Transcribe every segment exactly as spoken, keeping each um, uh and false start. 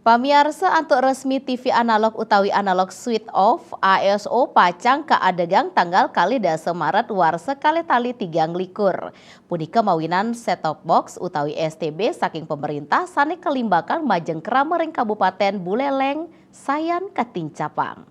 Pamiarsa, antuk resmi T V analog utawi analog switch off, A S O, pacang kaadegang tanggal kalih dasa Maret warsa kalih tali tigang likur. Punika mawinan set-top box utawi S T B saking pemerintah sane kalimbakang majeng krama ring Kabupaten Buleleng sayan katincapang.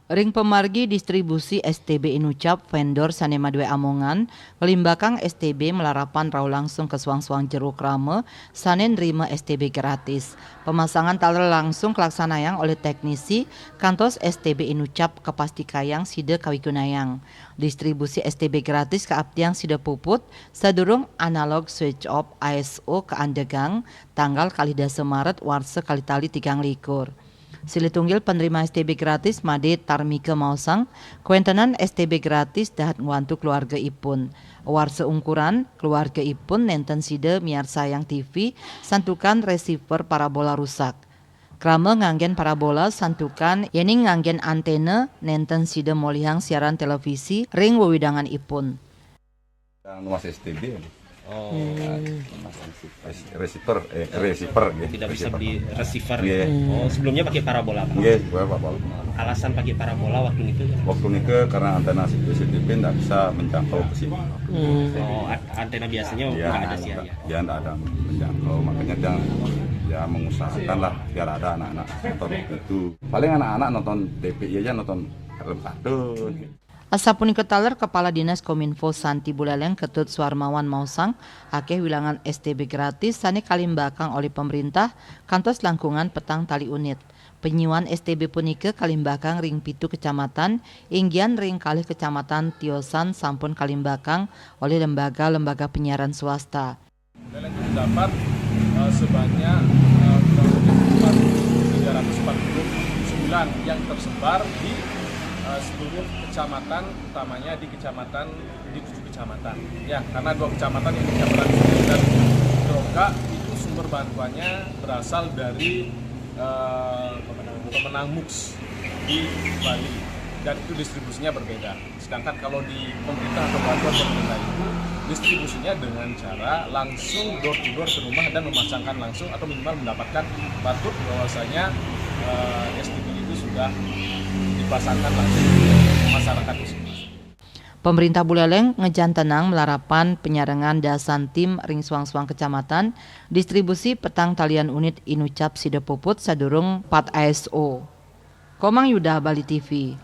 Ring pamargi distribusi S T B inucap, vendor sane madue amongan nglimbakang S T B malarapan rauh langsung ka suang-suang jero krama sane nrima S T B gratis. Pemasangan taler langsung kalaksanayang olih teknisi, kantos S T B inucap kapastikayang sida kawigunayang. Distribusi S T B gratis kaaptiang sida puput sadurung analog switch off, A S O, kaadegang tanggal kalih dasa Maret warsa kalih tali tigang likur. Silih tunggil penerima S T B gratis Made Tarmika maosang, kawentenan S T B gratis dahat ngwantu keluargaipun. Warsa ungkuran, keluargaipun nenten sida miarsayang T V santukan receiver parabola rusak. Krama nganggen parabola santukan yening nganggen antena nenten sida molihang siaran televisi ring wewidanganipun. Yang nuas S T B. Oh. Res-, receiver, eh, receiver, nggih. Tidak bisa beli receiver. Nggih. Oh, sebelumnya pakai parabola, Pak? Nggih, parabola. Alasan pakai parabola waktu itu? Waktu itu karena antena C C T V nggak bisa menjangkau ke sini. Oh, antena biasanya nggak ada siarannya? Ya, nggak ada menjangkau, makanya dia, ya, mengusahakan lah biar ada anak-anak nonton itu. Paling anak-anak nonton T V aja, nonton film kartun. Asapunika taler Kepala Dinas Kominfo Santi Buleleng Ketut Suarmawan maosang, akeh wilangan S T B gratis sane kalimbakang olih pemerintah kantos langkungan petang tali unit. Penyiwan S T B punika kalimbakang ring pitu kecamatan, inggian ring kalih kecamatan tiosan sampun kalimbakang olih lembaga-lembaga penyiaran swasta. Buleleng itu mendapat, eh, sebanyak, eh, kurang lebih empat ribu tiga ratus empat puluh sembilan yang tersebar di, eh, seluruh kecamatan, utamanya di kecamatan, di tujuh kecamatan. Ya, karena dua kecamatan, yang Kecamatan Sungai dan Drongga, itu sumber bantuannya berasal dari, eh, pemenang MUKS di Bali, dan itu distribusinya berbeda. Sedangkan kalau di pemerintah atau bantuan pemerintah itu distribusinya dengan cara langsung door to door ke rumah dan memasangkan langsung atau minimal mendapatkan batut bahwasanya, eh, S T B itu sudah dipasangkan langsung ke masyarakat di sini. Pemerintah Buleleng ngejantenang malarapan penyarengan dasan tim ring suang-suang kecamatan, distribusi petang talian unit inucap sida puput sadurung pat A S O. Komang Yuda, Bali T V.